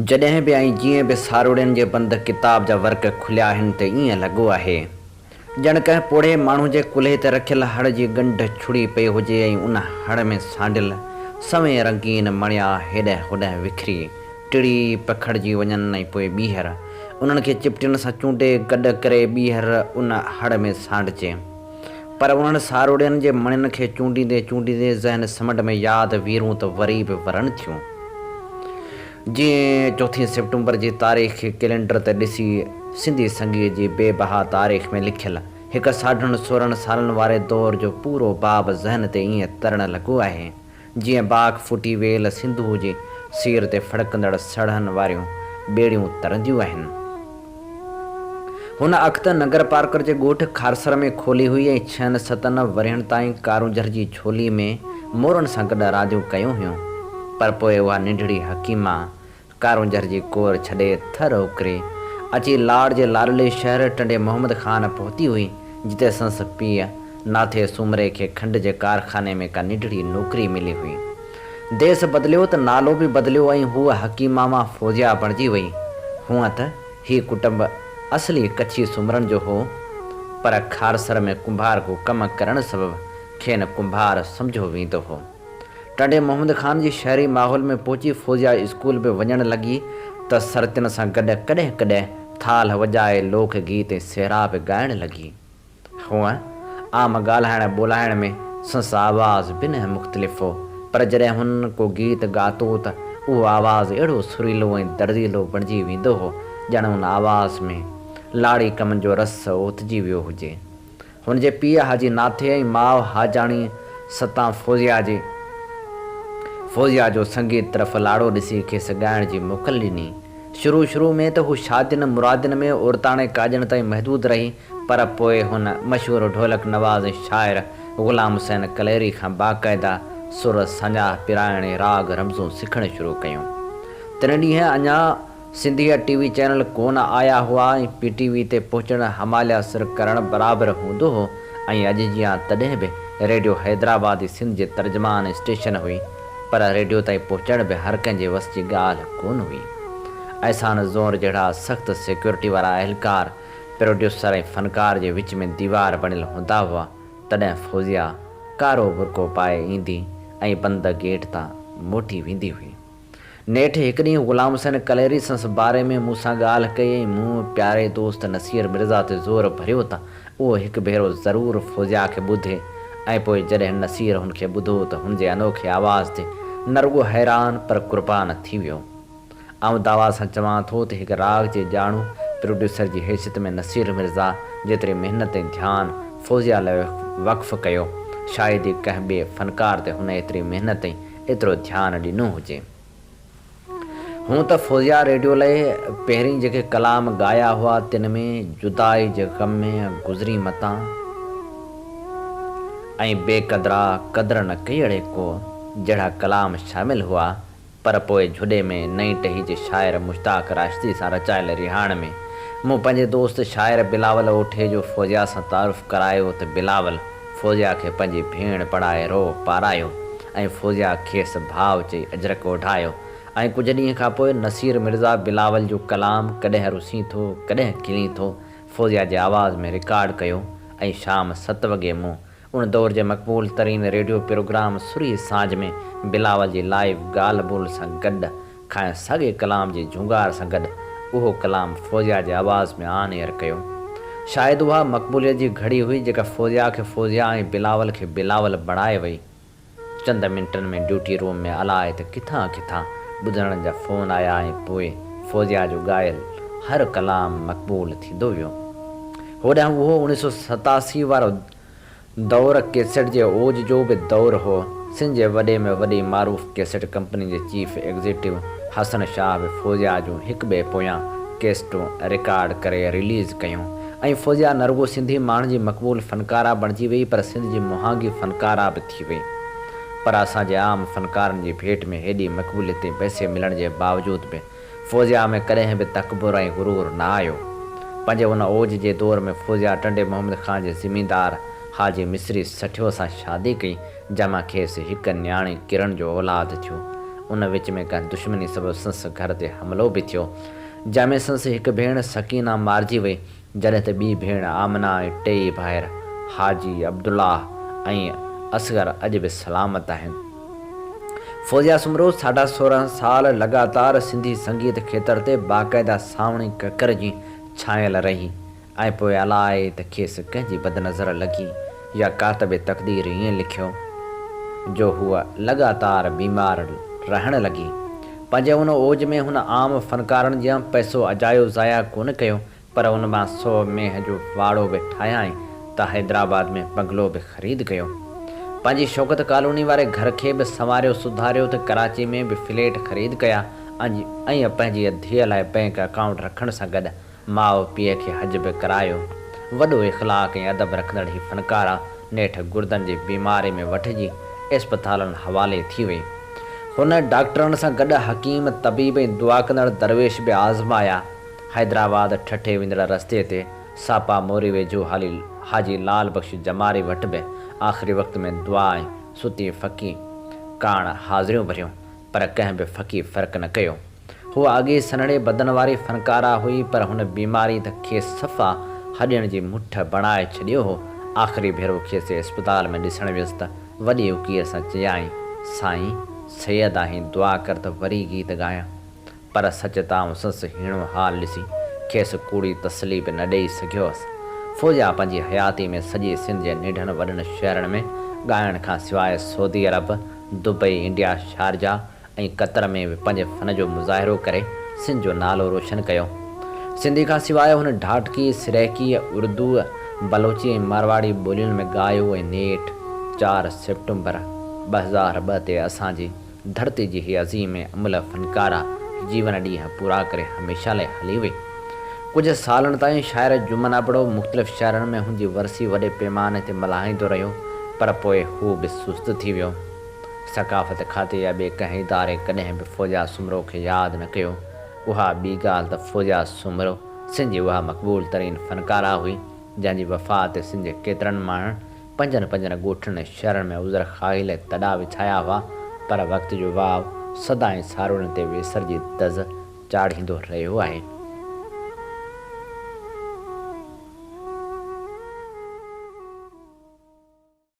جڏهن به ۽ جيئن به ساروڻين جي بند ڪتاب جا ورق کليا آهن ته ائين لڳو آهي، ڄڻ ڪنهن پوڙهي ماڻهو جي ڪلهي تي رکيل هڙ جي ڳنڍ ڇڙي پئي هجي ۽ ان هڙ ۾ سانڍيل سوين رنگين مڻيا هيڏانهن هوڏانهن وکري، ٽڙي پکڙجي وڃن ۽ پوء ٻيهر انهن کي چپٽين سان چونڊي گڏ ڪري ٻيهر ان هڙ ۾ سانڍجي. پر انهن ساروڙين جي مڻين کي چونڊيندي چونڊيندي ذهن سمنڊ ۾ ياد ويرون ته وري به ورن ٿيون. جيئن چوٿين سيپٽمبر جي تاريخ کي ڪئلينڊر تي ڏسي سنڌي سنگيت جي بي بها تاريخ ۾ لکيل هڪ ساڍن 16 سالن واري دور جو پورو باب ذهن تي ائين ترڻ لڳو آهي. جيئن باک ڦٽي ويل سنڌوء جي سير تي ڦڙڪندڙ سڙهن واريون ٻيڙيون ترنديون آهن. هن اک ته ننگر پارڪر جي ڳوٺ کارسر ۾ کولي هئي ۽ ڇهن ستن ورهين تائين ڪارونجهر جي جهولي ۾ مورن سان گڏ رانديون ڪيون هيون، پر پوء اها ننڍڙي حڪيما ڪارونجهر جي ڪور ڇڏي ٿر اڪري اچي لاڙ جي لاڏلي شهر ٽنڊي محمد خان پهتي هئي، جتي سندس پيء ناٿي سومري کي کنڊ جي ڪارخاني ۾ ڪا ننڍڙي نوڪري ملي هئي. ديس بدليو ته نالو به بدليو ۽ هوء حڪيما مان فوزيا بڻجي وئي. هونء ته هي ڪٽنب اصلي ڪڇي سومرن جو هو، پر کارسر ۾ ڪنڀارڪو ڪم ڪرڻ سبب کين ڪنڀار سمجهيو ويندو هو. ٽنڊي محمد خان جي شهري ماحول ۾ پهچي فوزيا اسڪول به وڃڻ لڳي ته سرتين سان گڏ ڪڏهن ڪڏهن ٿالهه وڄائي لوڪ گيت ۽ سهرا به ڳائڻ لڳي. هونء عام ڳالهائڻ ٻولهائڻ ۾ سندس آواز بنهه مختلف هو، پر جڏهن هن ڪو گيت ڳاتو ته اهو آواز اهڙو سريلو ۽ درديلو بڻجي ويندو هو، ڄڻ ان آواز ۾ لاڙي ڪمن جو رس اوتجي ويو هجي. هن جي پيء حاجي ناٿي ۽ ماء حاجاڻي ستان فوزيا جي فوزيا جو سنگيت طرف لاڙو ڏسي کيس ڳائڻ جي موڪل ڏني. شروع شروع ۾ ته هو شادين مرادين ۾ عورتاڻي ڪاڄن تائين محدود رهي پر پوء هن مشهور ڍولڪ نواز ۽ شاعر غلام حسين ڪليري کان باقاعده سر ساڃاهه پرائڻ ۽ راڳ رمزون سکڻ شروع ڪيون. تن ڏينهن اڃا سنڌيء ٽي وي چئنل ڪو نه آيا هئا ۽ پي ٽي وي تي پهچڻ هماليا سر ڪرڻ برابر هوندو هو ۽ اڄ جيان تڏهن به ريڊيو حيدرآباد ئي سنڌ جي ترجمان اسٽيشن هئي پر ريڊيو تائين پهچڻ به هر ڪنهن جي وس جي ڳالهه ڪونه هئي. احسان زور جهڙا سخت سيڪيورٽي وارا اهلڪار پروڊيوسر ۽ فنڪار جي وچ ۾ ديوار بڻيل هوندا هئا تڏهن فوزيا ڪارو برقعو پائي ايندي ۽ بند گيٽ تان موٽي ويندي هئي. نيٺ هڪ ڏينهن غلام حسين ڪليري سندس باري ۾ مون سان ڳالهه ڪئي ۽ مون پياري دوست نصير مرزا تي زور ڀريو ته اهو هڪ ڀيرو ضرور فوزيا کي ٻڌي ۽ پوء جڏهن نصير هن کي ٻڌو ته هن جي انوکي آواز تي نه رڳو حيران پر قربان ٿي ويو. آئون دعويٰ سان چوان ٿو ته هڪ راڳ جي ڄاڻو پروڊيوسر جي حيثيت ۾ نصير مرزا جيتري محنت ۽ ڌيان فوزيا لاء وقف ڪيو، شايد ئي ڪنهن ٻئي فنڪار تي هن ايتري محنت ۽ ايترو ڌيان ڏنو هجي. هونء ته فوزيا ريڊيو لئه پهرين جيڪي ڪلام ڳايا هئا تن ۾ جدائي جي غم ۾ گذرين متان ۽ بي قدرا قدر نه ڪيئڙي ڪو جهڙا ڪلام شامل هئا پر پوء جهڏي ۾ نئين ٽهي جي شاعر مشتاق راشدي سان رچايل رهاڻ ۾ مون پنهنجي دوست شاعر بلاول اوٺي جو فوزيا سان تعارف ڪرايو ته بلاول فوزيا کي پنهنجي ڀيڻ بڻائي روح پارايو ۽ فوزيا کيس ڀاء چئي اجرڪ اوڍايو ۽ ڪجهه ڏينهن کان پوء نصير مرزا بلاول جو ڪلام ڪڏهن رسين ٿو ڪڏهن کلين ٿو فوزيا جي آواز ۾ رڪارڊ ڪيو ۽ شام ست وڳي مون ان دور جي مقبول ترين ريڊيو پروگرام سرهي سانجهه ۾ بلاول جي لائيو ڳالهه ٻولهه سان گڏ کانئس ساڳئي ڪلام جي جهونگار سان گڏ اهو ڪلام فوزيا جي آواز ۾ آن ايئر ڪيو. شايد اها مقبوليت جي گهڙي هئي جيڪا فوزيا کي فوزيا ۽ بلاول کي بلاول بڻائي وئي. چند منٽن ۾ ڊيوٽي روم ۾ الائي ته ڪٿان ڪٿان ٻڌندڙن جا فون آيا ۽ پوء فوزيا جو ڳايل هر ڪلام مقبول ٿيندو ويو. هوڏانهن اهو 1987 وارو دور ڪيسٽ جي اوج جو به دور هو. سنڌ جي وڏي ۾ وڏي معروف ڪيسٽ ڪمپني جي چيف ايگزيڪٽو حسن شاهه به فوزيا جون هڪ ٻئي پويان ڪيسٽون رڪارڊ ڪري رليز ڪيون ۽ فوزيا نه رڳو سنڌي ماڻهن جي مقبول فنڪاره بڻجي وئي پر سنڌ جي مهانگي فنڪاره به ٿي وئي پر اسان جي عام فنڪارن جي ڀيٽ ۾ هيڏي مقبوليت ۽ پئسي ملڻ جي باوجود به فوزيا ۾ ڪڏهن به تڪبر ۽ غرور نه آيو. پنهنجي ان اوج جي دور ۾ فوزيا ٽنڊي محمد خان جي زميندار حاجي مصري سٺيو سان شادي ڪئي، جنهن مان کيس هڪ نياڻي ڪرن جو اولاد ٿيو. ان وچ ۾ ڪنهن دشمني سبب سندس گهر تي حملو به ٿيو، جنهن ۾ سندس هڪ ڀيڻ سڪينه مارجي وئي، جڏهن ته ٻي ڀيڻ آمنه ۽ ٽيئي ڀائر حاجي عبدالله ۽ اصغر اڄ به سلامت آهن. فوزيه سومرو ساڍا 16 سال لڳاتار سنڌي سنگيت کيتر تي باقاعده سانوڻي ڪڪر جي ڇانيل رهي ۽ پوء الائي ته کيس ڪنهن جي بدنظر لڳي يا ڪاتب تقدير ائين لکيو جو هوء لڳاتار بيمار رهڻ لڳي. پنهنجي ان اوج ۾ هن عام فنڪارن جيان پئسو اجايو ضايع ڪونه ڪيو پر ان مان سو مينهن جو واڙو به ٺاهيائين ته حيدرآباد ۾ بنگلو به خريد ڪيو. پنهنجي شوڪت ڪالوني واري گهر کي به سنواريو سڌاريو ته ڪراچي ۾ به فليٽ خريد ڪيا ۽ پنهنجيء ڌيء لاء بئنڪ اڪائونٽ رکڻ سان گڏ ماء پيء کي حج به ڪرايو. وڏو اخلاق ۽ ادب رکندڙ هي فنڪاره نيٺ گردن جي بيماري ۾ وٺجي اسپتالن حوالي ٿي وئي. هن ڊاڪٽرن سان گڏ حڪيم، طبيب ۽ دعا ڪندڙ درويش به آزمايا. حيدرآباد ٺٽي ويندڙ رستي تي ساپا موري ويجهو هالي حاجي لال بخش جماري وٽ به آخري وقت ۾ دعا ۽ ستي ڦڪي ڪاڻ حاضريون ڀريون پر ڪنهن به ڦڪي فرق نه ڪيو. هوء اڳي سنهڙي بدن واري فنڪاره هئي پر هن بيماري ته کيس صفا هڏين جي مٺ بڻائي ڇڏيو هو. آخري ڀيرو کيس اسپتال ۾ ڏسڻ ويس ته وڏي اڪير سان چيائين، سائين! سيد آهين دعا ڪر ته وري گيت ڳايان. پر سچ ته آئون سندس هيڻو حال ڏسي کيس ڪوڙي تسلي به نه ڏيئي سگهيو هوس. فوزيا پنهنجي حياتي ۾ سڄي سنڌ جي ننڍن وڏن شهرن ۾ ڳائڻ کان سواء سعودي عرب، دبئي، انڊيا، شارجا ۽ قطر ۾ به پنهنجي فن جو مظاهرو ڪري سنڌ جو نالو روشن ڪيو. سنڌي کان سواء هن ڍاٽڪي، سرائيڪي، اردو، بلوچي ۽ مارواڙي ٻولين ۾ ڳايو ۽ نيٺ چار سيپٽمبر 2002 تي اسان جي ڌرتي جي هي عظيم ۽ املهه فنڪاره جيون ڏينهن پورا ڪري هميشه لاء هلي وئي. ڪجهه سالن تائين شاعر جمن ابڙو مختلف شهرن ۾ هن جي ورسي وڏي پيماني تي ملهائيندو رهيو پر پوء هو به سست ٿي ويو. ثقافت کاتي يا ٻئي ڪنهن اداري ڪڏهن به فوزيا سومرو کي ياد نه ڪيو. اها ٻي ڳالهه ته فوزيا سومرو سنڌ جي اها مقبول ترين فنڪاره هئي جنهن جي وفات تي سنڌ جي ڪيترن ماڻهن پنجن پنجن ڳوٺن ۽ شهرن ۾ عذر خواهي لاء تڏا وڇايا هئا، پر وقت جو واء سدائين ساروڻين تي ويسر جي دز چاڙهيندو رهيو آهي.